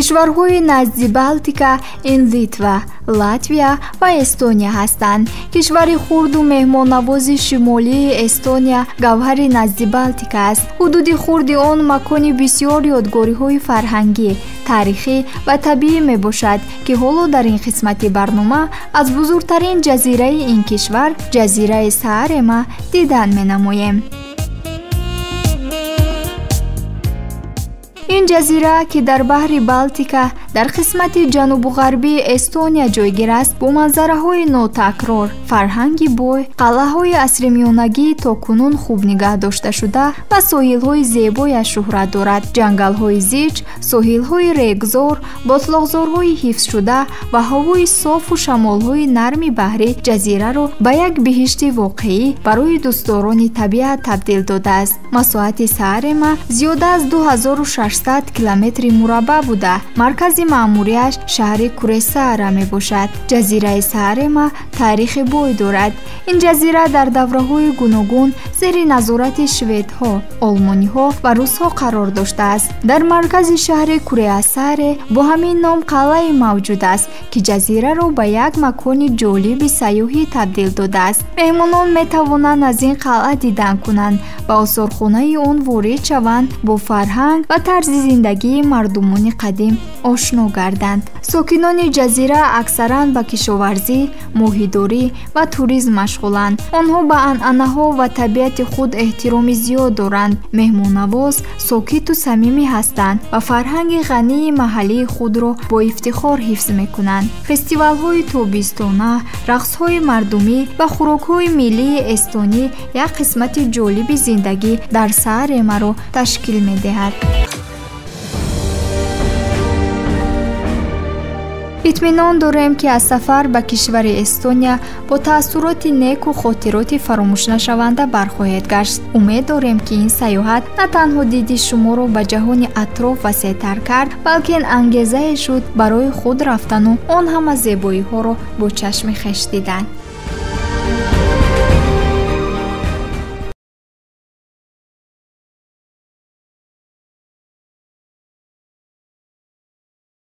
Кишварҳои назди Балтика ин Литва, Латвия ва Эстония ҳастанд. Кишвари хурду меҳмоннавози шимолии Эстония гавҳари назди Балтика аст. Ҳудуди хурди он макони бисёр ёдгориҳои фарҳангӣ, таърихӣ ва табиӣ мебошад, ки ҳоло дар ин қисмати барнома аз бузургтарин ҷазираи ин кишвар, ҷазираи Саарема, дидан менамоем. Ин ҷазира, ки дар баҳри Балтика дар қисмати ҷанубу ғарбии Эстония ҷойгир аст, бо манзараҳои нотакрор, фарҳанги бой, қалъаҳои асримиёнагӣ то кунун хуб нигаҳ дошташуда ва соҳилҳои зебояш шӯҳрат дорад. Ҷангалҳои зич, соҳилҳои регзор, ботлоқзорҳои ҳифзшуда ва ҳавои софу шамолҳои нарми баҳрӣ ҷазираро ба як биҳишти воқеӣ барои дӯстдорони табиат табдил додааст. Масоҳати Саарема зиёда аз 2600 километри мураббаъ буда, маркази маъмурияш шаҳри Куресаара мебошад. Ҷазираи Саарема таърихи бой дорад. Ин ҷазира дар давраҳои гуногун зери назорати шведҳо, олмониҳо ва русҳо қарор доштааст. Дар маркази шаҳри Куреасааре бо ҳамин ном қалъае мавҷуд аст, ки ҷазираро ба як макони ҷолиби сайёҳӣ табдил додааст. Меҳмонон метавонанд аз ин қалъа дидан кунанд, ба осорхонаи он ворид шаванд, бо фарҳанг ва тарзи зиндагии мардумони қадим ошно гарданд. Сокинони ҷазира аксаран ба кишоварзӣ, моҳидорӣ ва туризм машғуланд. Онҳо ба анъанаҳо ва табиати худ эҳтироми зиёд доранд, меҳмоннавоз, сокиту самимӣ ҳастанд ва фарҳанги ғании маҳаллии худро бо ифтихор ҳифз мекунанд. Фестивалҳои тобистона, рақсҳои мардумӣ ва хӯрокҳои миллии эстонӣ як қисмати ҷолиби зиндагӣ дар Сааремаро ташкил медиҳад. Итминон дорем, ки аз сафар ба кишвари Эстония бо таассуроти неку хотироти фаромӯшнашаванда бархоҳед гашт. Умед дорем, ки ин сайёҳат на танҳо диди шуморо ба ҷаҳони атроф васеътар кард, балки ин ангезае шуд барои худ рафтану он ҳама зебоиҳоро бо чашми хеш дидан.